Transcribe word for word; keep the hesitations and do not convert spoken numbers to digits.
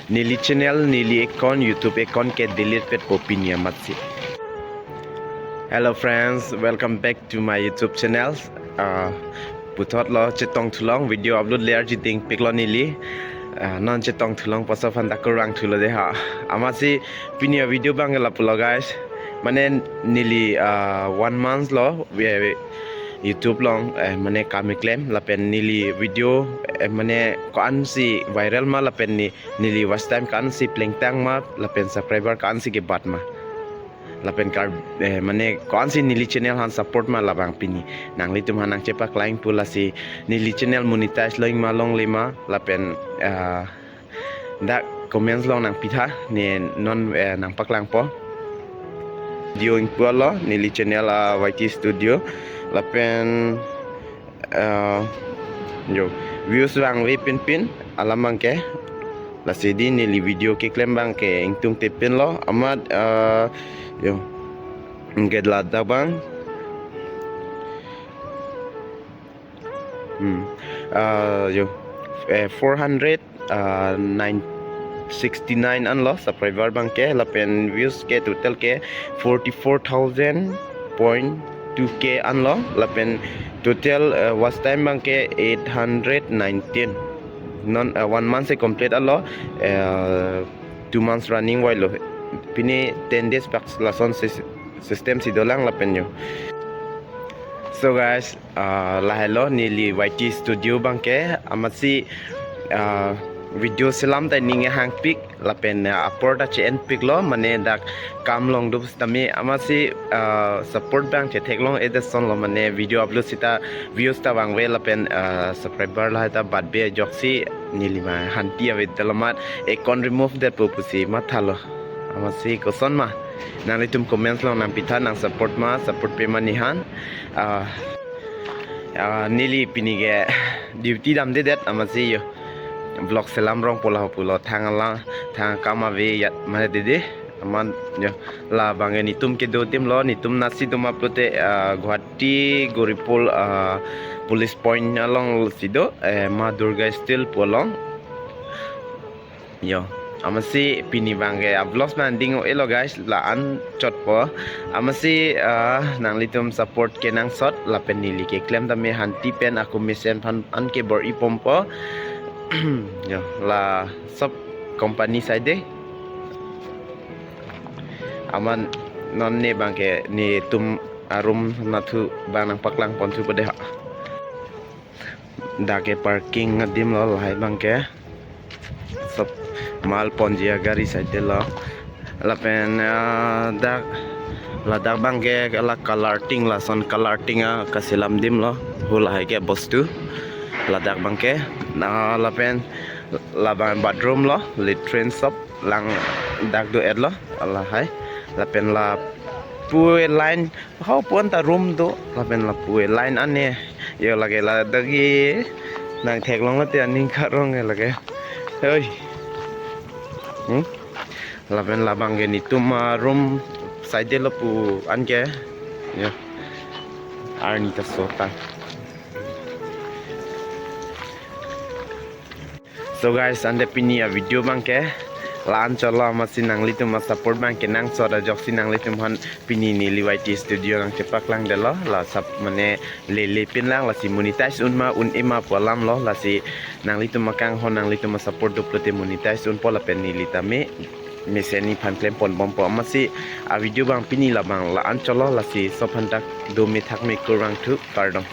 Neli channel, neli account, YouTube account ke delete petpo pini amatsi. Hello friends, welcome back to my YouTube channel. Ah, puthot lo chetong thulong, video upload le arji dingpiklo neli. Ah, non chetong thulong, paso phan ta kurvangthulo dei ha. Amatsi pini a video abang ke lapulo guys. Mane neli, ah, one month lo, we, we, YouTube along, eh, mane kam keklem lapen neli video, eh, mane ko-ansi viral ma lapen ne, neli watch time ko-ansi plengtang ma lapen subscriber ko-ansi kebat ma. Lapen kar, eh, mane ko-ansi neli channel aphan support ma labang pini nanglitum aphan nangchepaklang pu, lasi neli channel monetize lo-ing ma longle ma lapen, ah, dak comments along nangpitha, ne non, eh, nangpaklangpo. Video ingpu lo neli channel, ah, Y T Studio lapen, ah, yo, views vangve pinpin alam abang ke. Lasi dei neli video keklem abang ke ingtungte pinlo amat, ah, yo, ingke ladak abang. Hmm. Ah, yo, eh, four hundred, ah, nine, sixty-nine anlo subscriber abang ke, lapen views ke total ke forty-four thousand point two K anlo, lapen total, eh, watch time abang ke eight hundred nineteen. Non, eh, one month si complete alo, eh, two months running voilo. Pini ten days pak lason sys-, system si dolang lapen yo. So guys, ah, lahelo neli Y T Studio abang ke, amatsi, ah, video selam ta ning hangpik lapen, ah, apor ta che-enpiklo, mane dak kam along do sitame, amatsi, ah, support abang chetheklong-edet asonlo, mane video upload sita views ta vangve lapen, ah, subscriber lahai ta batve ajoksi neli ma hanti ave, dei lo amat account remove detpo pusi mathalo. Amatsi koson ma, nanglitum comments along nangpitha, nangsupport ma, support pema ne aphan. Ah, ah, neli pini ke duty damdedet amatsi yo, vlog selam rong pola ho pulo, thang alang, thang akam ave ajat mane dei dei. Amat yo, labang ke netum kedo adim lo, netum nasi do ma pulote, ah, Guwahati Goripul, ah, police point alongsi do, eh, Ma Durga Steel pu along. Yo, amatsi pini abang ke a-vlogs manding-o-elo guys, la-an chotpo. Amatsi, ah, nanglitum support kenangsot lapen neli keklem tame hanti pen ako mesen aphan an kebor-i pompo. Yo, la sob company side dei. Amat non ne abang ke netum a-room nathu abang nangpaklang ponthupo dei ha. Dak ke parking adim lo lahai abang ke. Sob mal ponji agari side lo. Lapen, ah, dak, ladak abang ke la color ting, lason color ting a kaselam adim lo. Hu lahai ke bostu. Ladak abang ke. Na lapen labang bathroom lo, latrine sob lang dak do-etlo lahai. Lapen lapu line, hau pu-an ta room do, lapen lapu line ane. Yo lake ladak ke nangtheklong lote aning karong ke lake. Hoi. Hmm? Lapen labang ke netum a-room side lo pu-an ke. Yo. Arni ta sota. So guys, ante pini a-video abang ke la-an chotlo, amatsi nanglitum a-support abang kenangsot ajoksi nanglitum aphan pini neli Y T Studio nangchepaklangdetlo, la sap mane lele pinlang, lasi monetize un ma un-e ma pu alam lo, lasi nanglitum akanghon nanglitum a-support do pulote monetize unpo lapen neli tame mesen nephan klem ponbompo. Amatsi a-video abang pini labang la-an chotlo, lasi sob aphan dak dome thakme kurvangthu, kardom.